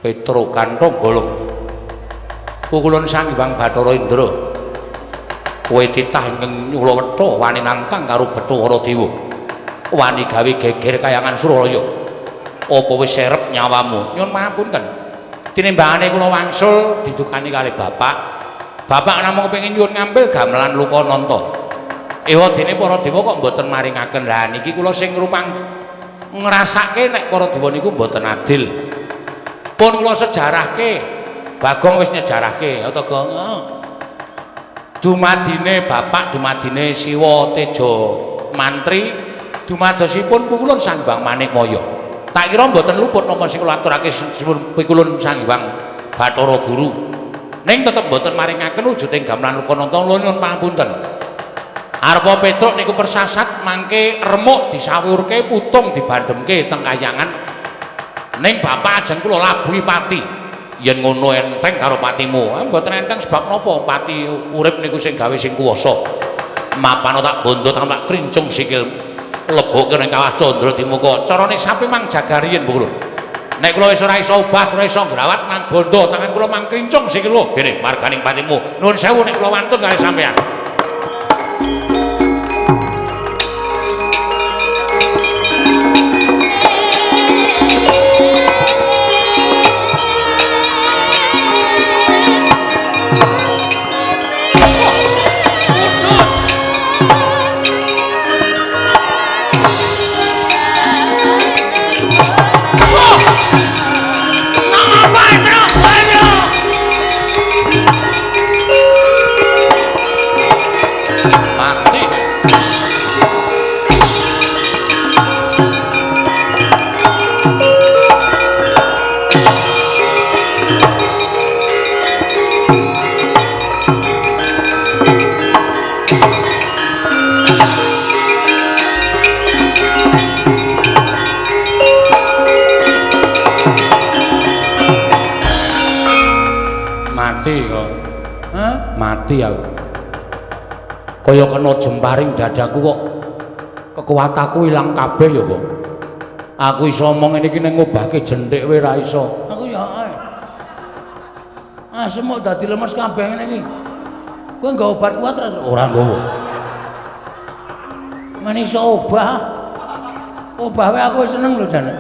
Petruk kantong bolong. Pukulun Sang Hyang Bathara Indra. Kowe titah ingkang nyulawetha wani nantang karo Bathara Dewa. Wani gawe geger kayangan Suralaya. Apa wis serep nyawamu? Nyun pangapunten. Tinimbangane kula wangsul didukani kalih bapak. Bapak namung kepengin nyuwun ngambil gamelan Lokananta. Ewa dene para dewa kok mboten maringaken. Lah niki kula sing rupang ngrasake nek para dewa niku mboten adil. Pun kula sejarahke. Bagong wis nyejarahke, ya to, Gong? Dumadine bapak, dumadine Siwa Teja Mantri, dumadosipun pikulun Sang Hyang Manikmaya. Tak kira mboten luput napa sing kula aturake pikulun Sang Hyang Bathara Guru. Ning tetep mboten maringaken wujuding gamelan Lokananta, nyuwun pangapunten. Arpa Petruk niku persasat mangke remuk disawurke, putung dibandhemke teng kayangan. Ning bapak ajeng kula labuhi pati. Yen ngono enteng karo patimu. Mboten enteng sebab napa? Pati urip niku sing gawe sing kuwasa. Mapano tak bondo tak krincung sikil lebokke ning kawah Candra Dimuka. Carane sapi mang jaga riyin, Bu. Nek kula wis ora iso obah, ora iso ngrawat mang bondo tangan kula mang krincung sikil lho. Kene marganing patimu. Nuwun sewu nek kula wantun kali sampean. Mati kok. Hah? Mati aku. Kaya kena jemparing dadaku kok kekuatanku ilang kabeh ya kok. Aku iso omong ngene iki ning ngobahke jenthik wae ra iso. Aku ya ae. Asem kok dadi lemes kabeh ngene iki. Kowe nggawa obat kuat ra? Ora nggawa. Men iso obah. Obah wae aku seneng lho jane.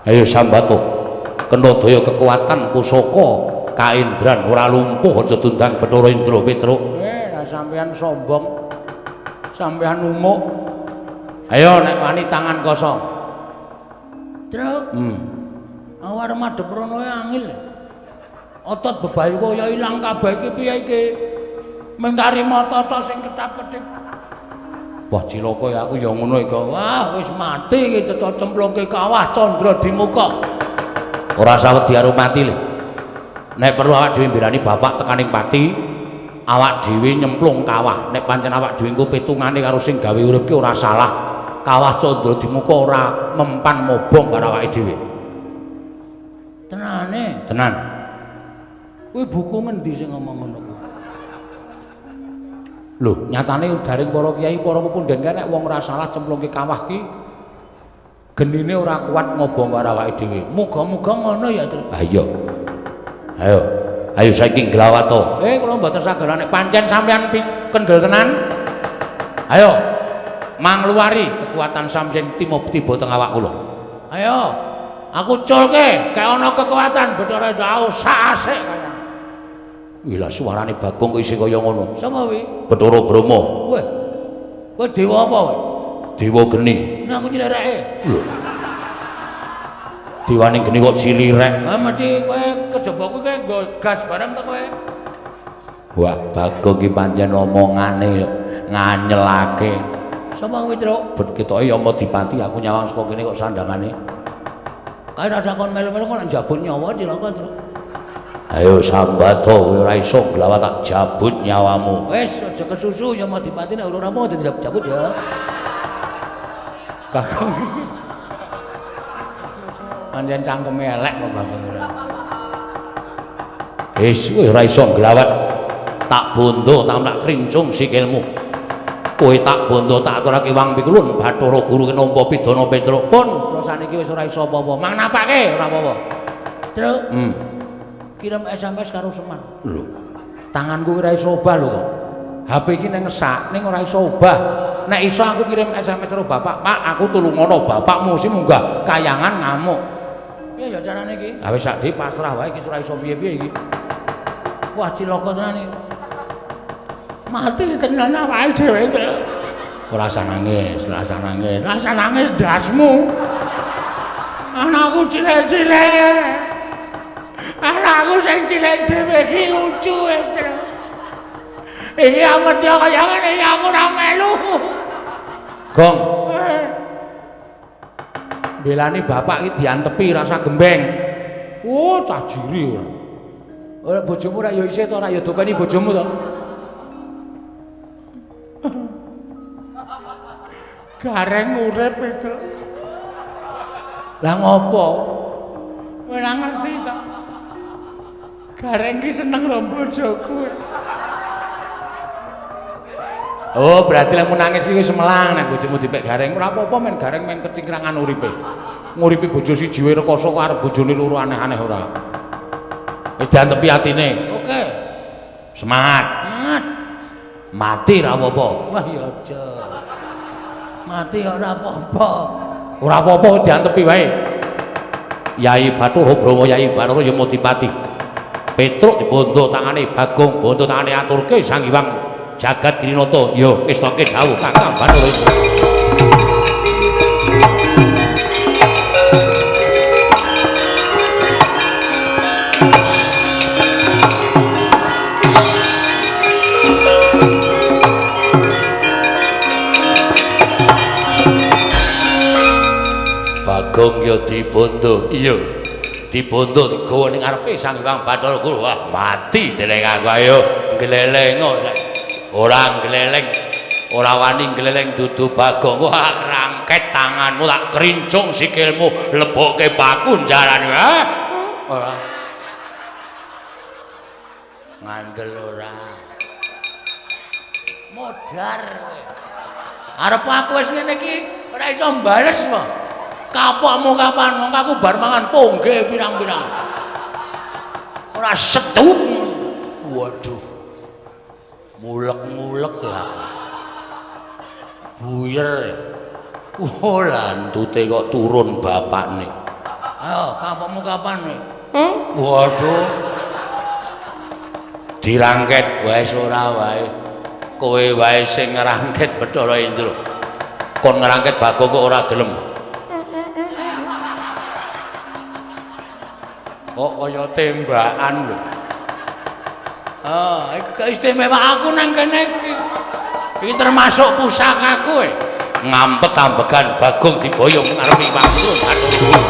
Ayo sambato. Kena daya kekuatan pusaka kaendran ora lumpuh aja tundang Bathara Indra Petruk. Lah sampean sombong. Sampean umuk. Ayo nek wani tangan kosong. Truk. Aku arep madhep rono angil. Otot bebayu kaya ilang kabeh iki piye iki? Mengkari mata tok sing ketap-ketip. Wah cilaka ya aku ya ngono iki. Wah wis mati iki cetha cemplungke kawah Candra Dimuka. Ora sawedi karo mati le. Nek perlu awak dhewe mbelani bapak tekaning pati, awak dhewe nyemplung kawah. Nek pancen awak dhewe engko pitungane karo sing gawe urip ki ora salah. Kawah Candra Dimuka ora mempan mobong karo awake dhewe. Tenane? Tenan. Kuwi buku ngendi sing ngomong ngono kuwi? Lho, nyatane ujaring para kiai, para pepunden kae nek wong ora salah cemplungke kawah ki genine ora kuat ngobong karo awake dhewe. Muga-muga ngono ya, Tru. Ha iya. Ayo. Ayo saiki nglawato. Kula mboten saged nek pancen sampean kendel tenan. Ayo. Mangluwari kekuatan sampeyan tiba teng awak kula. Ayo. Aku culke, kaya ana kekuatan Bathara Indra sak asik kaya. Wih lah suarane Bagong kok isih kaya ngono. Sapa kuwi? Bathara Brahma. Weh. Kowe dewa apa kowe? Dewa geni. Nah aku nyilireke. Lho. Dewane geni kok silirek. Ha mesti kowe kejaba kuwi kowe nggo gas barang to kowe. Wah, Bagong ki pancen omongane nganyelake. Sapa kuwi, Truk? Bet ketoke ya Yamadipati aku nyawang saka kene kok sandangane. Kae rasa kon melu-melu kok njabut nyawa cilaka, Truk. Ayo sambato kowe ora iso nglawat tak jabut nyawamu. Wis aja kesusu Yamadipati nek ora rampung aja dijabut-jabut ya. Bagong. Pancen cangkeme elek kok Bagong ora. Wis kowe ora iso nglawat tak bondo tak krincung sikilmu. Kowe tak bondo tak aturake wang pikulun Bathara Guru ki nampa pidana Petruk. Pun kula saniki wis ora iso apa-apa. Mang napake ora apa-apa. Truk. Kirim SMS karo Semar. Lho. Tanganku ora iso obah lho kok. HP iki ning ngesak ning ora iso obah. Nek iso aku kirim SMS karo bapak, "Pak, aku tulungono bapakmu sing munggah kayangan ngamuk." Piye ya carane iki? Ha wis sak dhewe pasrah wae iki ora iso piye-piye iki. Wah, cilaka tenan iki. Mati tenan awake dhewe, Truk. Ora usah nangis, ora usah nangis. Ora usah nangis ndasmu. Anakku cilik-cilik. Anakku sing cilik dhewe iki lucu, Truk. Iki amerta kaya ngene iki aku ora melu. Gong. Belani bapak iki diantepi rasa gembeng. Oh, cah jiri ora. Ora bojomu ora ya isih to, ora ya dopeni bojomu to. Gareng urip, Truk. Lah ngopo? Ora ngerti to. Gareng ki seneng karo bojoku. Oh, berarti lek nangis iki wis melang nek bojomu dipek gareng. Ora apa-apa men gareng men kecingkrangan uripe. Nguripi bojo siji wae rekoso kok arep bojone loro aneh-aneh ora. Wis diantepi atine. Oke. Semangat. Semangat. Mati ora apa-apa. Wah ya aja. Mati kok ora apa-apa. Ora apa-apa diantepi wae. Yai Bathara Brahma, Yai Bathara Yamadipati. Petruk dibondo tangane Bagong, bondo tangane aturke Sang Hyang Jagat Girinata. Yo wis toke dawuh Kakang Bathara. Bagong ya dibondo. Iya. Dibondo digawa ning ngarepe Sang Hyang Bathara Guru. Wah, mati dening aku. Ayo gleleng. Ora gleleng. Ora wani gleleng dudu Bagong. Wah, rangket tanganmu tak krincung sikilmu, lebokke paku jaran. Hah? Ora. Ngandel ora. Modar kowe. Arep aku wis ngene iki ora iso mbales po. Kapokmu kapan wong aku bar mangan pongge pirang-pirang. Ora setu. Waduh. Mulek-mulek ya. Buyer. Oh, lantute kok turun bapakne. Ayo, kapokmu kapan kowe? Waduh. Dirangket wae ora wae. Kowe wae sing ngrangket Bathara Indra. Kon ngrangket Bagong kok ora gelem. Kok kaya tembakan lho. Ah, iki keistimewaan aku nang kene iki. Iki termasuk pusakaku e. Ngampet ambegan Bagong diboyong ngarepe Bathara Guru.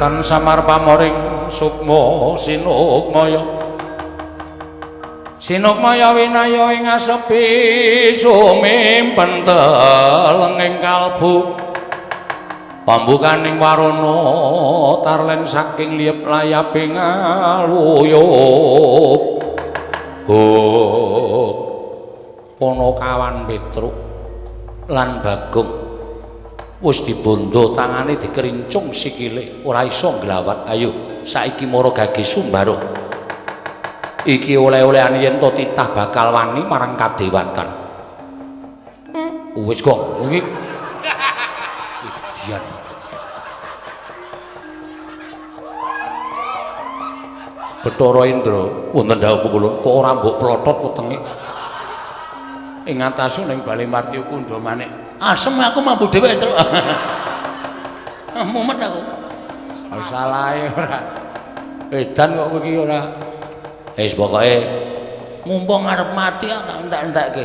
Tan samar pamoring sukma sinukmaya sinukmaya winaya ing asepi sumimpen telenging kalbu pambukaning warana tarlen saking liyep layaping aluyup. Oh, Panakawan Petruk lan Bagong wis dibondo tangane dikerincung sikile ora iso nglawat. Ayo saiki mara gage Sumbaro. Iki oleh-olehan yen to titah bakal wani marang kadewatan. Wis kok iki Dian. Bathara Indra wonten dawuh kula kok ora mbok plotot wetenge. Ing atase ning Bale Martya Kundha manik. Asem aku mampu dhewe, Truk. Mumet aku. Salahe ora. Edan kok kowe iki ora. Wis pokoke mumpung arep mati tak entek-entekke.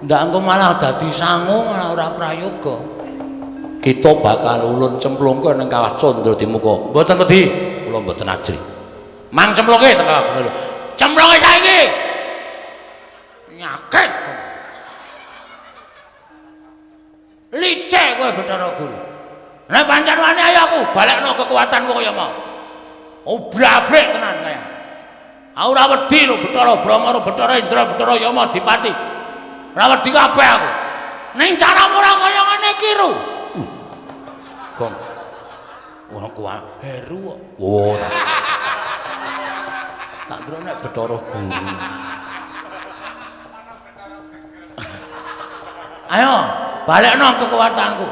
Ndak engko malah dadi sangu malah ora prayoga. Kita bakal ulun cemplungke ning kawah Candra Dimuka. Mboten wedi, kula mboten ajri. Mang cemplungke teng kawah. Cemplungke saiki. Nyakit. Licik kowe Bathara Guru. Nek pancen wani ayo aku balekno kekuatanmu kaya mau. Obrabrik tenan kaya. Aku ora wedi lho Bathara Brahma, Bathara Indra, Bathara Yama Dipati. Ora wedi kabeh aku. Ning caramu ora kaya ngene iki ru. Gong. Ora kuat heru kok. Oh. Tak kira nek Bathara Guru. Ayo, balekno kekuatanku.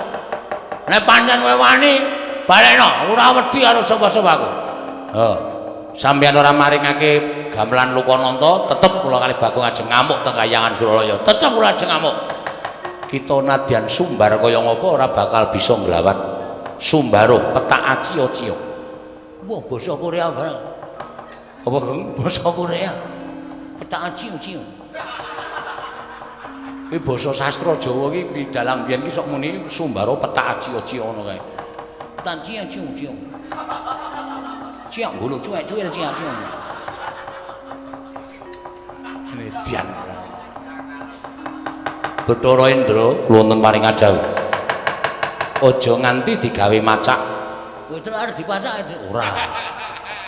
Nek pancen kowe wani, balekno. Ora wedi karo sapa-sapa aku. Heh. Sampeyan ora maringake gamelan Lokananta, tetep kula kalih Bagong ajeng ngamuk teng Kayangan Suralaya. Tetep kula ajeng ngamuk. Kita nadyan sumbar kaya ngapa ora bakal bisa nglawan Sumbaro petak acio-cio. Wah, basa Korea barang. Apa, Gong? Basa Korea. Petak acio-cio. Iki basa sastra Jawa iki pidalang biyen iki sok muni Sumbaro petak acio-cio ngono kae. Petak acio-cio. Ciak ngolo cuek-cuel ciak ciak. Median. Bathara Indra kula wonten paring dawuh. Aja nganti digawe macak. Kowe terus arep dipacak ora.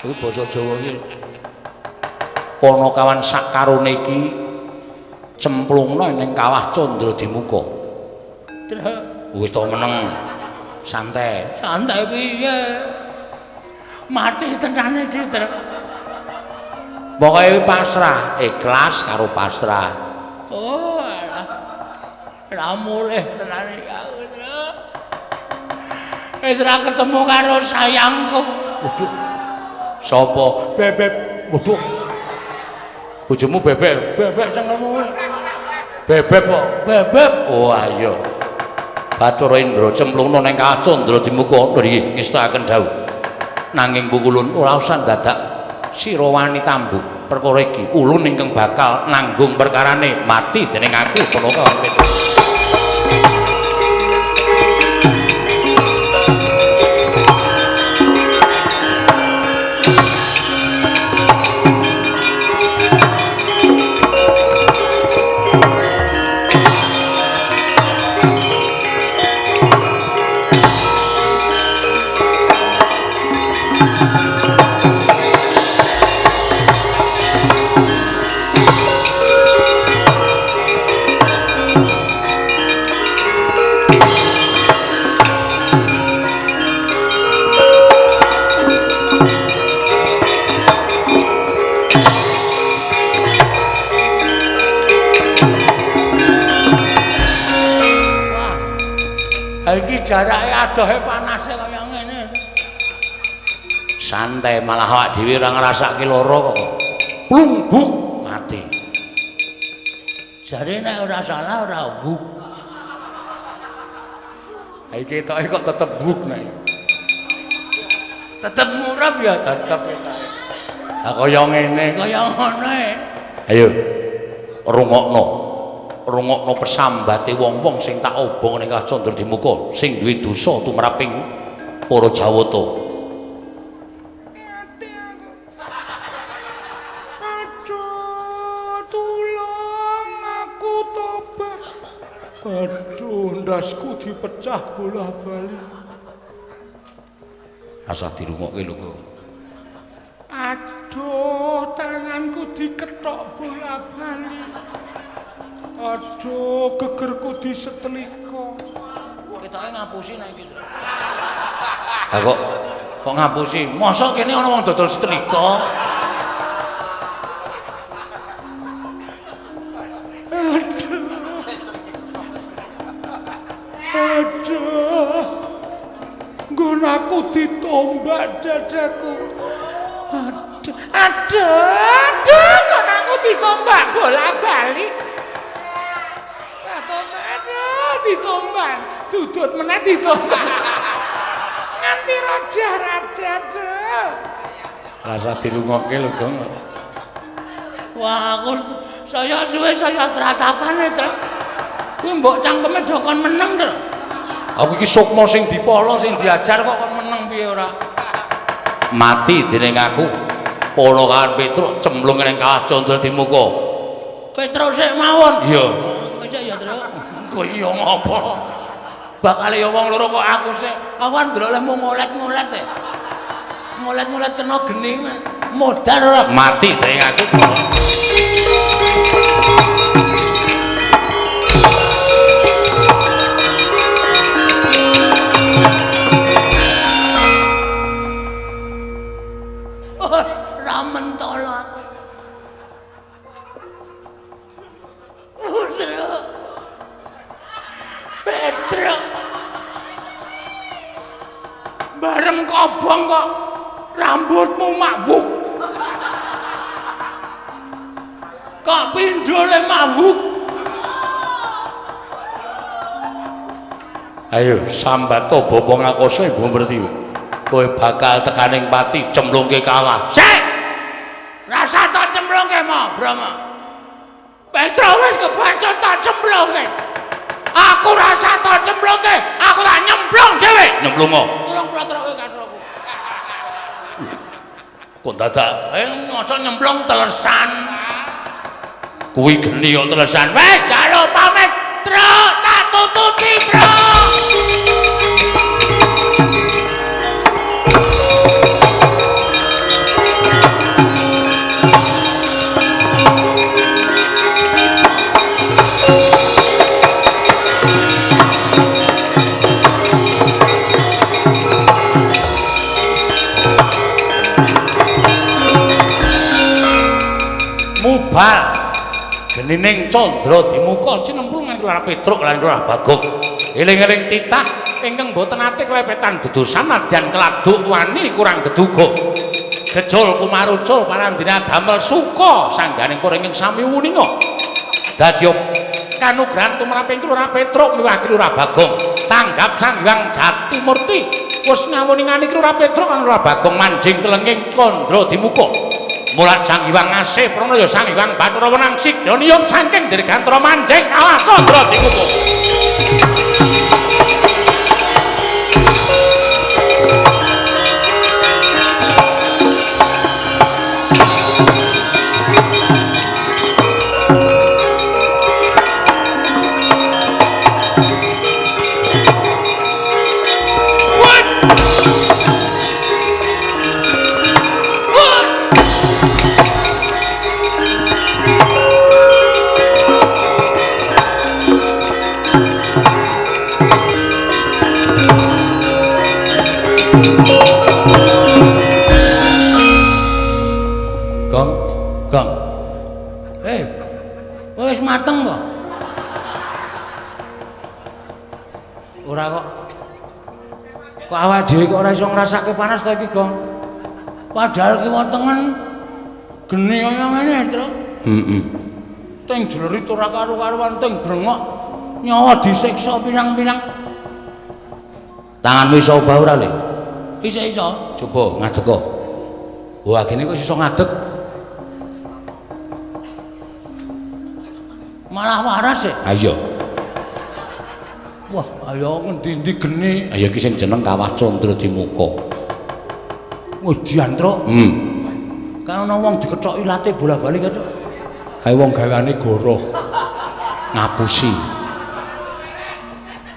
Kuwi basa Jawa iki. Panakawan sakarone iki cemplungna ning kawah Candra Dimuka. Terus wis to meneng. Santai. Santai piye? Mati tenan iki, Tru. Pokoke pasrah, ikhlas karo pasrah. Oh, alah. Ora mulih tenan iki aku, Tru. Wis ora ketemu karo sayangku. Waduh. Sapa? Bebek. Waduh. Bojomu bebek. Bebek cengkelmu. Bebek kok. Bebek. Oh, ayo. Bathara Indra cemplungna ning kawah Candra Dimuka. Nggih, ngestakaken dawuh. Nanging pukulun ora usah dadak sira wani tambuk perkara iki. Ulun ingkang bakal nanggung perkarane mati dening aku Panakawan Petruk. Iki jarake adohe panase kaya ngene. Santai malah awak dhewe ora ngrasake lara kok. Plungbuk mati. Jare nek ora salah ora wuk. Ha iki ketoke kok tetep wuk nek. Tetep murab ya tetep ketoke. Ha kaya ngene, kaya ngono e. Ayo rungokno. Rungokno pesambate wong-wong sing tak obong ning Candra Dimuka sing duwe dosa tumraping para Jawata. Aduh, tulung aku tobat. Aduh, ndasku dipecah bola-bali. Asah dirungokke lho kok. Aduh, tanganku diketok bola-bali. Aduh, gegerku disetelika. Ketoke ngapusi nek iki. Lah kok ngapusi? Mosok kene ana wong dodol setelika? Aduh. Aduh. Nggon aku ditombak dadaku. Aduh, aduh, aduh, nggon aku ditombak bola-bali. Ditombak, dudut meneh ditombak. Nganti raja-raja, aduh. Rasa dirungokke lho, Gong. Wah, aku saya suwe saya tratapane, Truk. Kuwi mbok cangkeme do kon meneng, Truk. Aku iki sukma sing dipala sing diajar kok kon meneng piye ora? Mati dening aku. Pala kawan Petruk cemplung ning kawah Candra Dimuka. Petruk sik mawon. Iya. Kowe sik ya, Truk. Kowe iya ngopo? Bakale ya wong loro kok aku sik. Aku kan ndelok lemu ngolet-ngolet e. Ngolet-ngolet kena geni modar ora. Mati dening aku. Ora mentolo aku. Putra. Petruk. Bareng kobong kok rambutmu mabuk. Kok pindhole mabuk. Ayo sambato bapa ngakoso ibu Pertiwi. Kowe bakal tekaning pati cemplungke kawah. Sik. Rasa tak cemplungke mo, Brahma. Petruk wis kebacut tak cemplungke. Aku rasa tak cemplungke, aku tak nyemplung dhewe. Nyemplungo. Tulung plotroke katroku. Kok dadak mosok nyemplung telesan. Kuwi geni kok telesan. Wis jaluk pamit, Truk, tak tututi, Truk. Mubal genining Candra Dimuka cinemplung nang Lurah Petruk lan Lurah Bagong. Eling-eling titah ingkang boten ate klepetan dudusan nadyan keladuk wani kurang geduga. Gejul kumarucul parandina damel suka sangganing para ingkang sami wuninga. Dadya kanugrahan tumraping Lurah Petruk miwah Lurah Bagong. Tanggap Sang Hyang Jatimurti wis ngawuningani Lurah Petruk lan Lurah Bagong manjing telenging Candra Dimuka. Mulat Sang Hyang Asih Pranaya Sang Hyang Bathara Wenang Sigya niyom saking dirgantara manjing kawah Candra Dimuka. Gong, gong. Wis mateng po? Ora kok. Kok awake dhewe kok ora iso ngrasake panas ta iki, Gong? Padahal kiwa tengen geni kaya ngene, Truk. Heeh. Teng jlerit ora karu-karuan, teng brengok nyawa disiksa pirang-pirang. Tanganmu iso obah ora, Le? Iso-iso. Coba ngadeg kok. Wah, gene kok iso ngadeg. Malah waras ya? Ayo. Wah, ayo ngendi-endi geni. Ayo iki sing jeneng Kawah Candra Dimuka. Wah, dian, Truk. Kan ana wong dikethoki late bola-bali kae, Truk. Kae wong gaweane goroh. Ngapusi.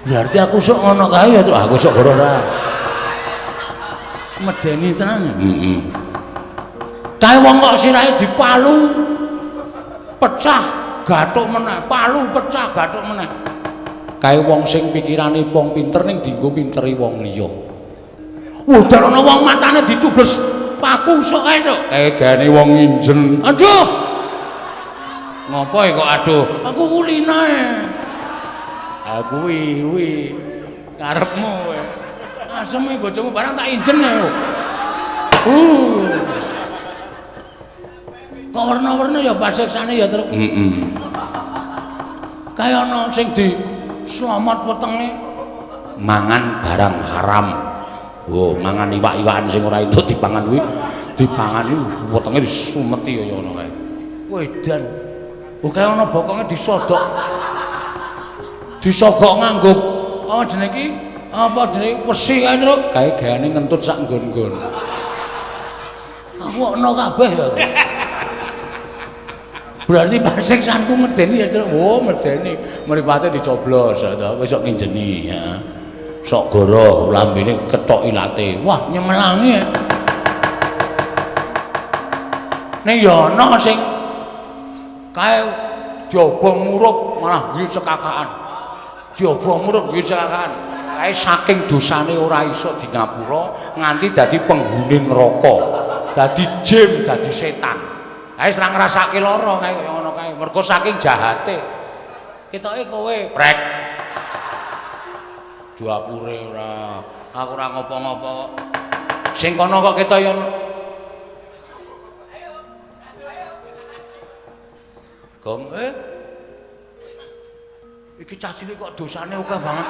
Berarti aku sok ngono kae ya, Truk. Aku sok goroh ora. Medeni tenan. Heeh. Kae wong kok sirahe dipalu pecah gathuk meneh, palu pecah gathuk meneh. Kae wong sing pikirane wong pinter ning dienggo pinteri wong liya. Udah ana wong matane dicubles paku sok kae, Truk. Kae gane wong nginjen. Aduh. Ngopo kok aduh? Aku kulina. Ah kuwi kuwi karepmu kowe. Asem iki bojomu barang tak injen ae. Kok werna-werna ya pasiksane ya, Truk. Heeh. Kaya ana sing di slamet wetenge mangan barang haram. Oh, mangan iwak-iwakan sing ora entuk dipangan kuwi Dipangani wetenge disumeti kaya ngono kae. Wedan. Oke ana bokonge disodok. Disogok nganggo apa jenenge iki? Apa jenenge wesi kae, Truk? Kae gaweane ngentut sak nggon-nggon. Aku ana kabeh ya. Berarti pasiksanku medeni ya, Truk. Oh, medeni. Mripate dicoblos ya to, wis sok nginjeni ya. Sok goroh lambene ketok ilate. Wah, nyemelangi ya. Ning ya ana sing kae diobong murup malah guyu cekakaan. Diobong murup guyu cekakaan. Kae saking dosane ora iso di ngapura nganti dadi penghuni neraka. Dadi jin, dadi setan. Kae wis ora ngrasake lara kae kaya ngono kae. Mergo saking jahate. Ketoke kowe prek. Dapure ora, aku ora ngopo-ngopo kok. Sing kono kok ketok ya Gong iki cah cilik kok dosane akeh banget.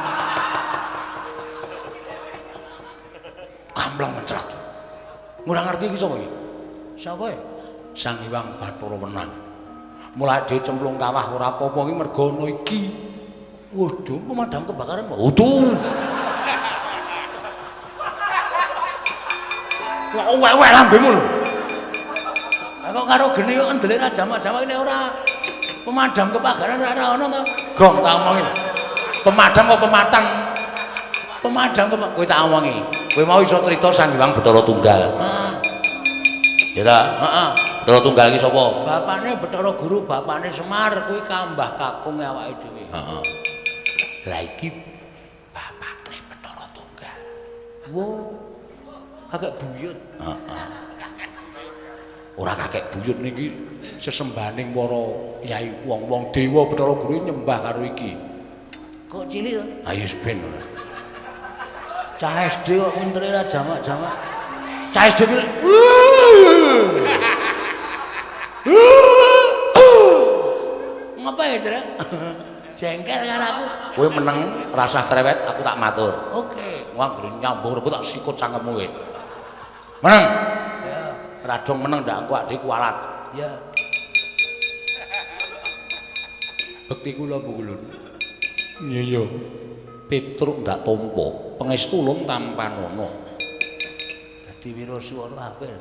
Kamlang mencrat. Ora ngerti iki sapa iki? Sapa e? Sang Hyang Bathara Wenang. Mulai dhewe cemplung kawah ora apa-apa iki mergo ana iki. Waduh, pemadam kebakaran kok. Utuh. Kok weweh lambemu lho. Kok karo geni kok endele ra jamak-jamak ini ora pemadam kebakaran ora ana to. Gong tak omongi. Pemadam kok pematang. Pemadam kok kowe tak omongi. Kowe mau iso crita Sang Hyang Bathara Tunggal. Heeh. Ya ta? Heeh. Bathara Tunggal iki sapa? Bapane Bathara Guru, bapane Semar kuwi kambah kakung awake dhewe. Heeh. Lah iki bapakne Bathara Tunggal. Wo. Kakek buyut. Heeh. Ora kakek buyut niki sesembahaning para yai wong-wong dewa Bathara Guru nyembah karo iki. Kok cilik to? Ayo ben. Cah SD kok pintere ra jamak-jamak. Cah SD ki ngapa ya, Trek? Jengkel karo aku. Kowe meneng, rasah cerewet, aku tak matur. Oke. Wong anggere nyambung rembug tak sikut cangkemmu kowe. Meneng. Ya. Radong meneng ndak aku adhe kualat. Ya. Bekti kula Bu Ulun. Iya iya. Petruk ndak tampa, pangestu ulun tampanana. Dadi wiraswara apik.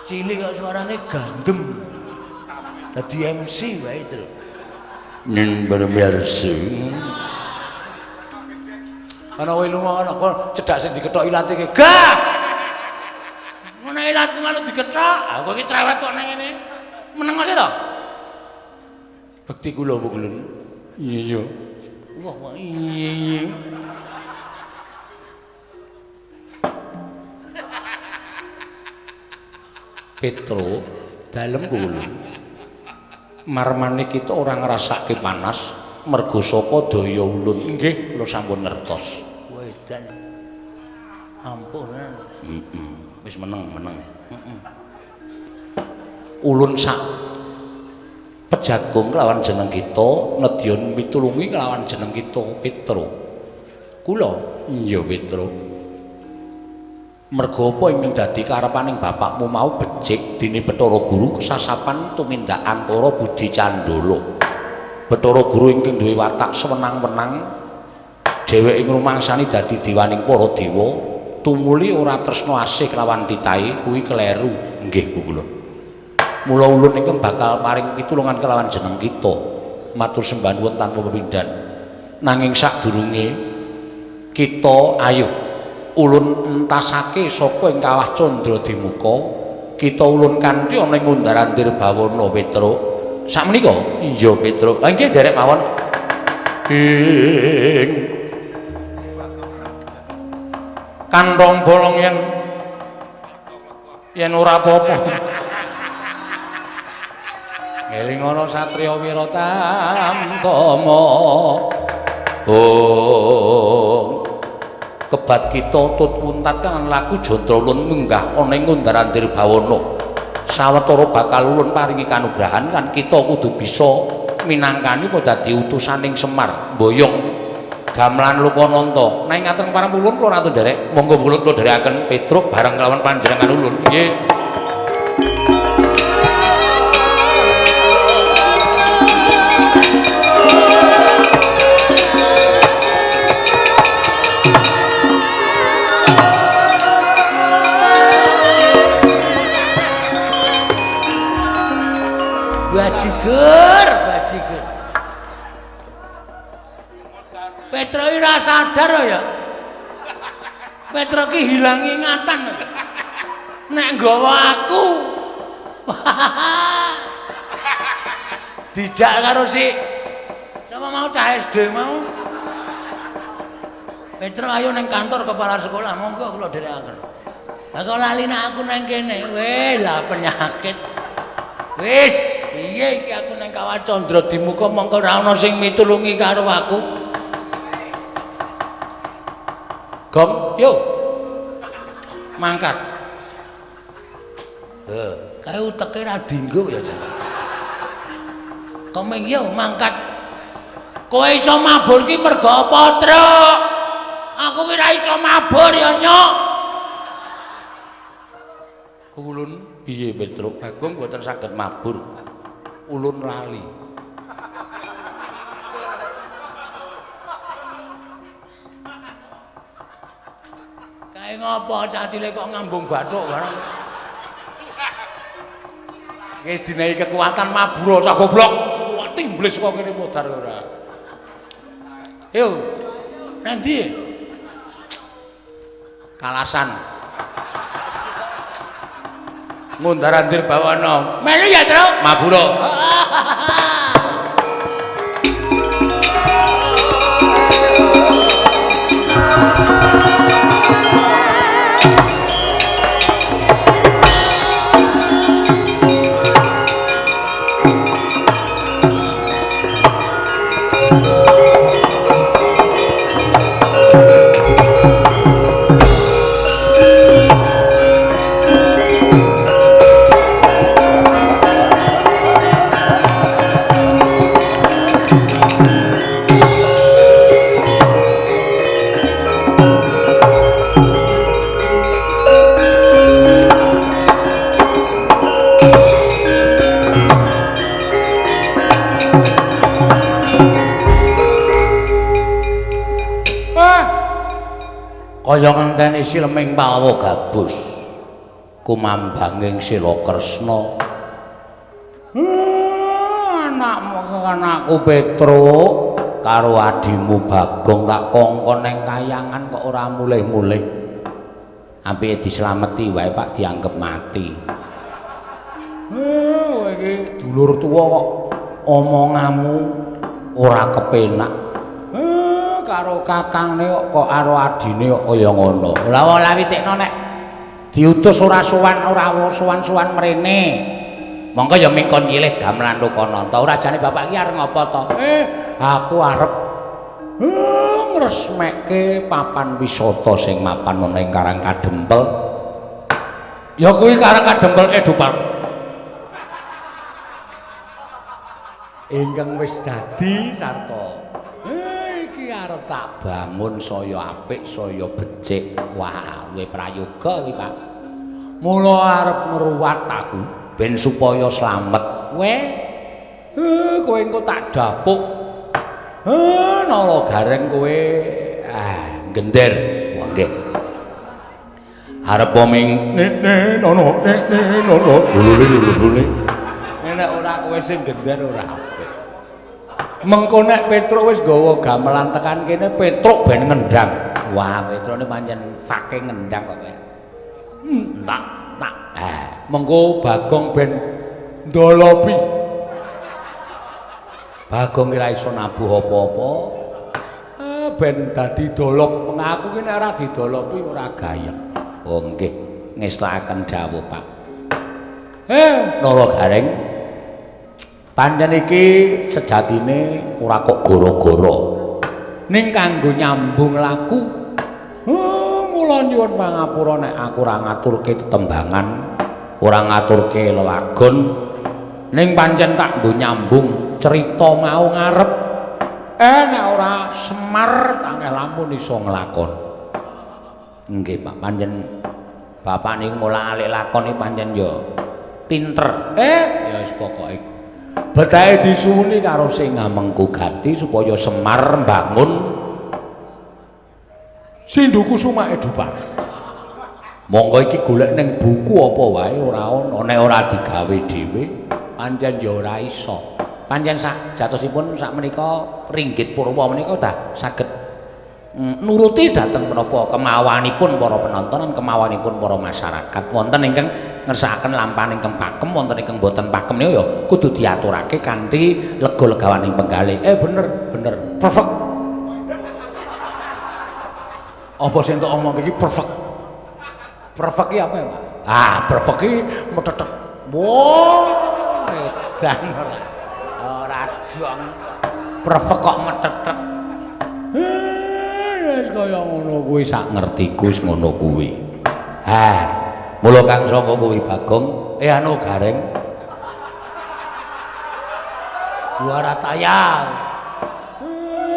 Cilik kok suarane gandem. Dadi MC wae, Truk. Ning bermirsa. Ana kowe lunga ana kok cedhak sing dikethok ilate ki. Gah. Ngono ilatku malu dikethok. Ah kowe iki cerewet kok nang ngene. Meneng aja to. Bekti kula Bu Ulun. Iya iya. Wah wah iya iya. Petro dalem Bu Ulun. Marmane kita ora ngrasake panas mergo saka daya ulun. Nggih, kula sampun ngertos. Wedan. Ampun. Heeh. Wis meneng, meneng. Heeh. Ulun sak pejagung kelawan jeneng kita nedya mitulungi kelawan jeneng kita Petro. Kula iya Petro. Mergo apa ingkang dadi karepaning bapakmu mau becik dene Bathara Guru kesasapan tumindak antara budi candala. Bathara Guru ingkang duwe watak sewenang-wenang dheweke ngrumangsani dadi dewaning para dewa tumuli ora tresna asih kelawan titahe kuwi kleru. Nggih Bu kula. Mula ulun ingkang bakal paring pitulungan kelawan jeneng kita matur sembah nuwun tanpa pepindhan. Nanging sadurunge kita ayo ulun entasake saka ing kawah Candra Dimuka kita ulun kanthi ana ing Undarandir Bawana Petruk. Sakmenika? Iya Petruk. Ha nggih nderek mawon. Ing kantong bolong yen ora apa-apa. Ngeling ana satriya Wiratamtama. Oh. Kebat kita tut muntat kang laku jandra ulun munggah ana ing Undarandir Bawana. Sawetara bakal ulun paringi kanugrahan lan kita kudu bisa Minangkani apa dadi utusaning Semar mboyong gamelan Lokananta. Nek ngaten parang ulun kula ratu nderek, monggo ulun kula nderekaken Petruk bareng kelawan panjenengan ulun. Nggih. Bajigur, bajigur. Petro iki ora sadar ya. Petro ki hilang ingatan. Nek nggawa aku. Dijak karo si sapa mau cah SD mau. Petro ayo nang kantor kepala sekolah, monggo kula dherekaken. Lah kok lali nek aku nang kene. Weh, lah penyakit. Wis, piye iki aku nang Kawah Candra Dimuka mongko ora ana sing mitulungi karo aku. Gong, yo. Mangkat. Heh, kae uteke ra dinggo ya jan. Komeng yo mangkat. Kowe iso mabur ki mergo apa, Truk? Aku ki ra iso mabur ya, Nyok. Ulun piye Petruk? Bagong mboten saged mabur. Ulun lali. Kae ngopo cah cilik kok ngambung bathuk barang. Wis dinehi kekuatan mabur cah goblok. Wah, timblis kok kene modar ora. Yo. Nanti Kalasan. Ngundar-andir bawana. Melu ya, Truk. Mabura. Kaya ngenteni sileming Palwa Gabus kumambanging Sila Kresna. Anakmu anakku Petruk karo adimu Bagong tak kongkon nang kayangan kok ora mulih-mulih. Apike dislameti wae Pak dianggep mati. Kowe iki dulur tuwa kok omonganmu ora kepenak. Karo kakangne kok karo adine kok kaya ngono. Lah wong lawitekno nek diutus ora sowan ora sowan-sowan mrene. Monggo ya mingkon nyilih gamelan Lokananta. Ora jane bapak iki arep ngapa to? Aku arep ngresmekke papan wisata sing mapan ana ing Karang Kadempel. Ya kuwi Karang Kadempel Edo Park. Ingkang wis dadi sarta iki arep tak bangun saya apik saya becik. Wah, luwe prayoga iki, Pak. Mula arep ngruwat aku ben supaya slamet. Weh, kowe engko tak dapuk. Nala gareng kowe gender. Wah, nggih. Arep ming ne nono ne nono lulu. Nek ora kowe sing gender ora apik. Mengko nek Petruk wis nggawa gamelan tekan kene Petruk ben ngendang. Wah, Petruk pancen fucking ngendang kok kowe. Tak tak. Mengko Bagong ben ndolopi. Bagong ora iso nabuh apa-apa. Ben dadi dolop. Mengaku ki nek ora didolopi ora gayeng. Oh nggih, ngestakaken dawuh, Pak. Nala Gareng. Pancen iki sejatine ora kok gara-gara. Ning kanggo nyambung laku. Mula nyuwun pangapura nek aku ora ngaturke tetembangan, ora ngaturke lelagon. Ning pancen tak nggo nyambung Cerita mau ngarep. Nek ora Semar tangeh lamun iso nglakon. Nggih, Pak, pancen bapak niku ngolah-alik lakon iki pancen ya pinter. Ya wis pokoke betake disuwuni karo sing ngamengku gati supaya Semar mbangun Sindu Kusuma Edupar. Monggo iki golek ning buku apa wae ora ana, nek ora digawe dhewe pancen ya ora iso. Pancen sak jatosipun sak menika ringgit purwa menika dah saged nuruti dhateng menapa kemawanipun para penonton lan kemawanipun para masyarakat. Wonten ingkang ngersakaken lampahan ingkang pakem, wonten ingkang boten pakem niku ya kudu diaturake kanthi lega-legawaning penggalih. Bener, bener. Perfect. Apa sing tok omong iki perfect? Perfect iki apa ya, Pak? Ah, perfect iki metetet. Wah, edan ora. Ora dong. Perfect kok metetet. Wis kaya ngono kuwi sak ngertiku wis ngono kuwi. Ha, mula kang saka kuwi Bagong, anu Gareng. Ora tayang.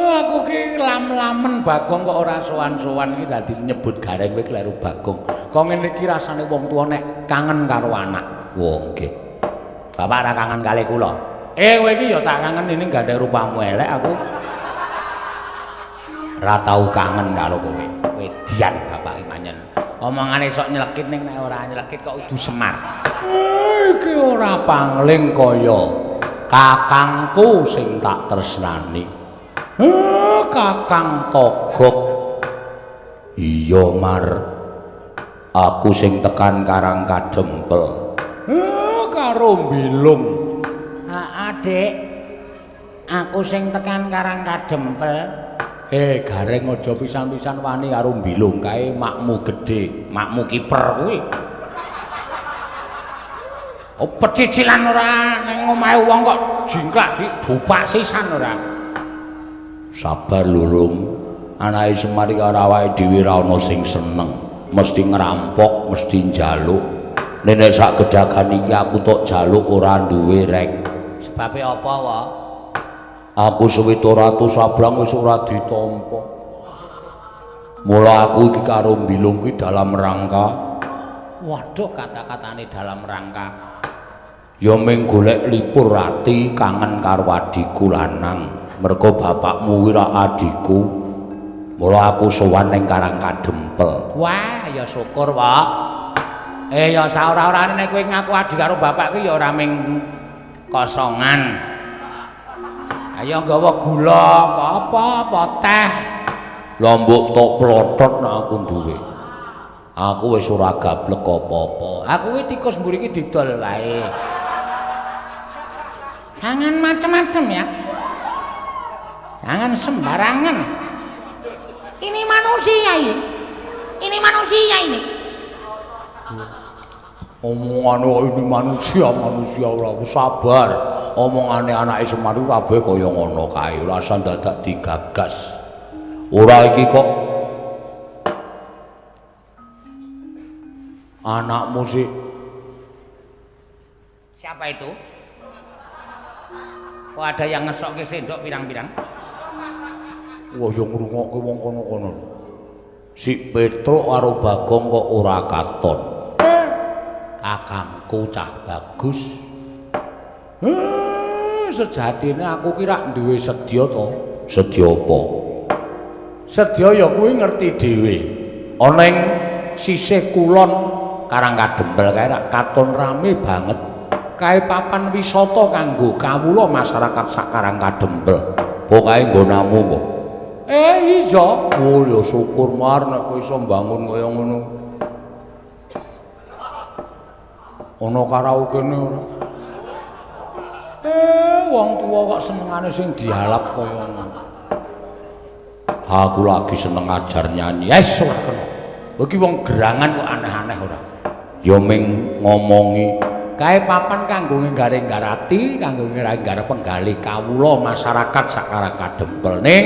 Aku ki lam-lamen Bagong kok ora sowan-sowan iki dadi nyebut Gareng kowe kleru Bagong. Kok ngene iki rasane wong tuwa nek kangen karo anak. Wah, nggih. Bapak ora kangen kali kula. Kowe iki ya tak kangen ini gandeng rupamu elek aku. Ora tau kangen karo kowe. Kowe dian bapak iki pancen. Omongane sok nyelekit ning nek ora nyelekit kok kudu Semar. Iki ora pangling kaya kakangku sing tak tresnani. Kakang Togok. Iya, Mar. Aku sing tekan Karang Kadempel. Karo Bilung. Heeh, Dik. Aku sing tekan Karang Kadempel. Gareng aja pisan-pisan wani karo Bilung kae makmu gedhe, makmu kiper kuwi. Oh, pecicilan ora ning omahe wong kok jingklak didopak sisan ora. Sabar lurung, anake Semar iki ora awake dhewe ora ana sing seneng, mesti ngerampok, mesti njaluk. Nek sak gedagan iki aku tok jaluk ora duwe rek. Sebabe apa, wa? Aku 700 sabrang wis ora ditampa. Mula aku iki karo Bilung iki dalam rangka. Waduh, kata-katane dalam rangka. Ya ming golek lipur ati kangen karo adhiku lanang. Mergo bapakmu kuwi ra adhiku. Mula aku sowan ning Karang Kadempel. Wah, ya syukur, Pak. Ya saora-orane nek kowe ngaku adhi karo bapak kuwi ya ora ming kosongan. Ayo nggawa gula apa-apa, apa teh. Lah mbok tok plotot nek aku duwe. Aku wis ora gablek apa-apa. Aku kuwi tikus mburi iki didol wae. Jangan macem-macem ya. Jangan sembarangan. Ini manusia ini. Ini manusia ini. Omongane kok ini manusia, manusia ora sabar. Omongane anake Semar iku kabeh kaya ngono kae, ora usah dadak digagas. Ora iki kok anakmu sih. Siapa itu? Kok ada yang ngesokke sendok pirang-pirang? Wah, ya ngrungokke wong kono-kono. Si Petruk karo Bagong kok ora katon. Kakangku cah bagus. Sejatine aku ki rak duwe sedya to. Sedya apa? Sedya ya kuwi ngerti dhewe. Ana ing sisih kulon Karang Kadempel kae rak katon rame banget. Kae papan wisata kanggo kawula masyarakat sak Karang Kadempel. Apa kae nggonamu apa? Iya. Oh ya syukur Mar nek kowe iso mbangun kaya ngono. Ana karaokene ora? Wong tuwa kok senengane sing dialap kaya ngono. Aku lagi seneng ajar nyanyi. Wes ora kena. Iki wong gerangan kok aneh-aneh ora. Ya ming ngomongi kae papan kanggo nggaring-garati, kanggo nggaring penggalih kawula masyarakat sak Karang Kadempel. Ning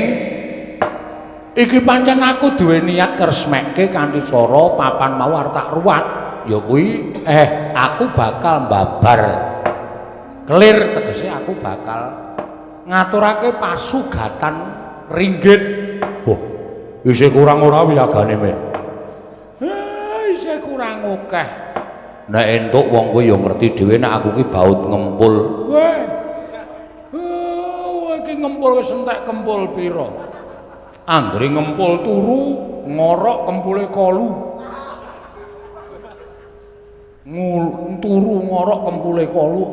iki pancen aku duwe niat ngresmekke kanthi cara papan mau arep tak ruwat. Ya kuwi aku bakal mbabar. Kelir tegese aku bakal Ngaturake pasugatan ringgit. Wah, isih kurang ora wiyagane, Mir? Isih kurang akeh. Nek entuk wong kowe ya ngerti dhewe nek aku ki baut ngempul. Weh. Kowe iki ngempul wis entek kempul pira? Anggere ngempul turu ngorok kempule kolu. Turu ngorok kempule kolu.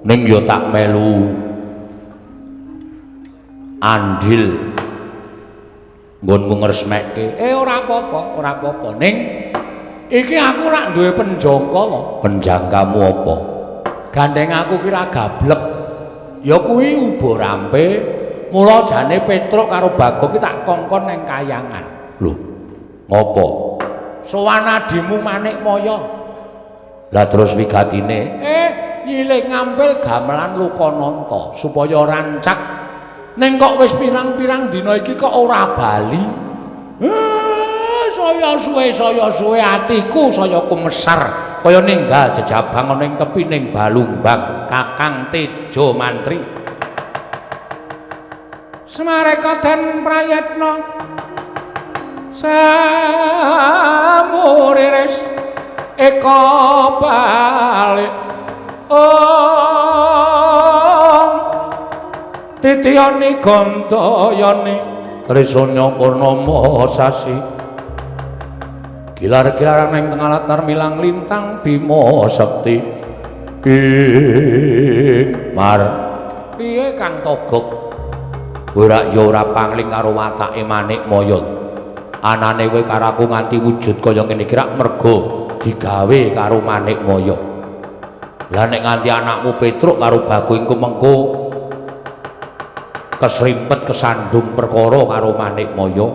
Ning ya tak melu andil nggonmu ngresmekke. Ora apa-apa, ora apa-apa. Ning iki aku ora duwe penjangka lho. Penjangkamu apa? Gandeng aku ki ra gablek. Ya kuwi uba rampe. Mula jane Petruk karo Bagong ki tak kongkon nang kayangan. Lho, ngopo? Sowan adimu Manikmaya. Lah terus wigatine, nyilih ngampil gamelan Lokananta supaya rancak. Ning kok wis pirang-pirang dina iki kok ora bali. Saya suwe atiku saya kumesar kaya ninggal jejabang ana ing tepining Balumbang Kakang Tejo Mantri. Semareka den prayetna samuriris eka balik ong titiyani gandayani Trisanya purnama sasi gilar-gilaran ing tengah latar milang lintang Bima Sekti king mar. Piye Kang Togok? Ora ya ora pangling karo watake Manikmaya. Anane kowe karo aku nganti wujud kaya ngene iki rak merga digawe karo Manikmaya. Lah nek nganti anakmu Petruk karo Bagong iku mengko kesrimpet kesandung perkara karo Manikmaya.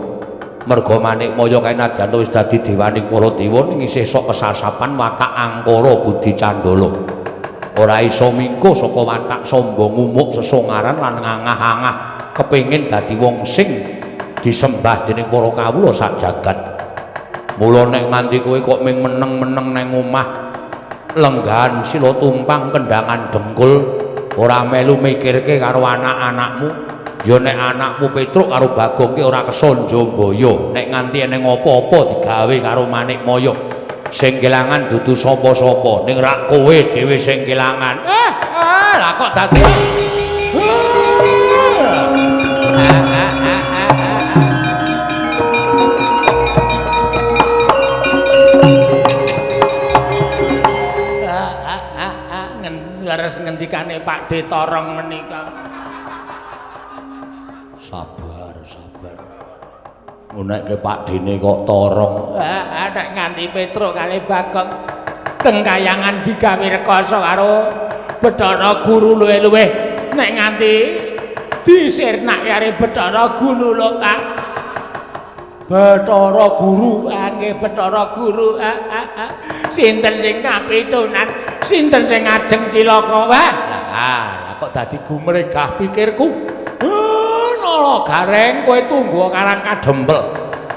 Merga Manikmaya kae nadyan wis dadi dewaning para dewa ning isih sok kesasapan watak angkara budi candala. Ora iso mingko saka watak sombong umuk sesongaran lan ngangah-angah kepengin dadi wong sing disembah dening para kawula sak jagat. Mula nek nganti kowe kok ming meneng-meneng nang omah lenggahan sila tumpang kendangan dengkul ora melu mikirke karo anak-anakmu, ya nek anakmu Petruk karo Bagong ki ora kesonjo mbaya. Nek nganti eneng apa-apa digawe karo Manikmaya, sing kelangan dudu sapa-sapa, ning rak kowe dhewe sing kelangan. Lah kok dadi leres ngendikane Pak De Torong menika. Sabar, sabar. Ngunekke Pak Dene kok torong. Nek nganti Petruk kali Bagong teng kayangan digawe rekoso karo Bathara Guru luwih-luwih. Nek nganti disirnake karo Bathara Guru lho, Pak. Bathara Guru, nggih Bathara Guru. Sinten sing kapitunan, sinten sing ngajeng cilaka? Wah, lah kok dadi gumregah pikirku. Nala Gareng, kowe tunggu Karang Kadempel.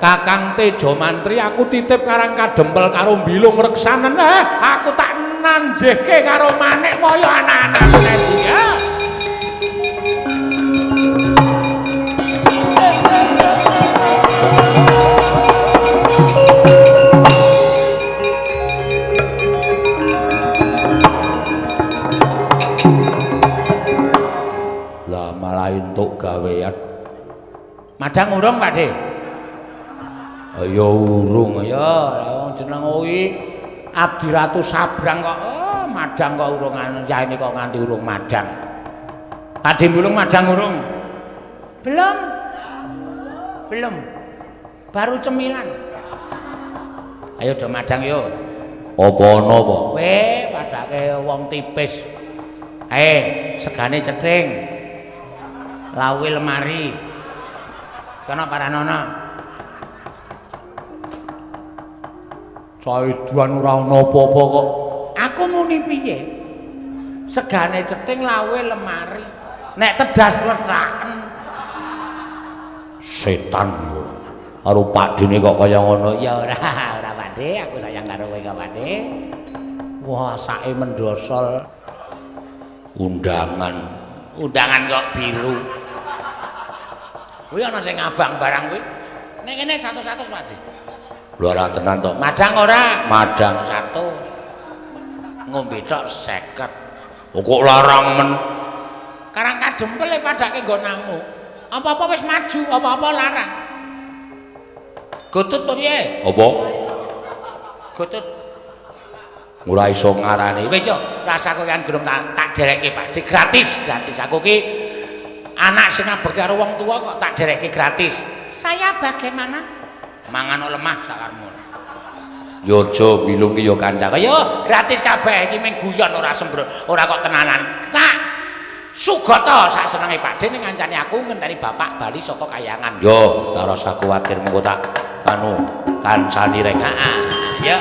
Kakang Tejo Mantri aku titip Karang Kadempel karo Bilung Reksanen. Aku tak nanjehke karo Manikmaya anak-anakku nanti ya. Lah malah entuk gawean. Madang urung, Pak De? Ya urung. Ya, wong jeneng kuwi Abdi Ratu Sabrang kok. Oh, madang kok urung yaene kok nganti urung madang. Pak De Bulung madang urung? Belum. Belum. Baru cemilan. Ayo do madang yo. Apa ana apa? Weh, padake wong tipis. Segane cething. Lawuhe lemari. Kono paranono. Caiduan ora ana apa-apa kok. Aku muni piye? Segane cething lawuhe lemari. Nek tedas klethraken. Setan ora. Karo Pak Dene kok kaya ngono. Ya ora, ora Pak De, aku sayang karo kowe kok Pak De. Wah, sake mendosol undangan Undangan kok biru. Kuwi ana sing ngabang barang kuwi. Nek kene 100-100, Pak. Lho ora tenan to. Madang ora? Madang. 100. Ngombe tok 50. Oh, kok larang men. Karang kadempel e padake nggonamu. Apa-apa wis maju, apa-apa larang. Gotut apa piye? Apa? Gotut. Ora iso ngarani. Wis yo, rasa kowe kan gelem tak derekke Pak De gratis, gratis. Aku ki anak sing ngabekti karo wong tuwa kok tak derekke gratis. Saya bagaimana? Mangan lemah sakarmu. Yo aja bilung ki yo kanca. Yo gratis kabeh iki mung guyon ora sembrono, ora kok tenanan. Tak sugata sak senenge Pak De ning ngancani aku ngenteni bapak bali saka kayangan. Yo, tak rasa kuwatir mengko tak anu kancani reng. Heeh, ya.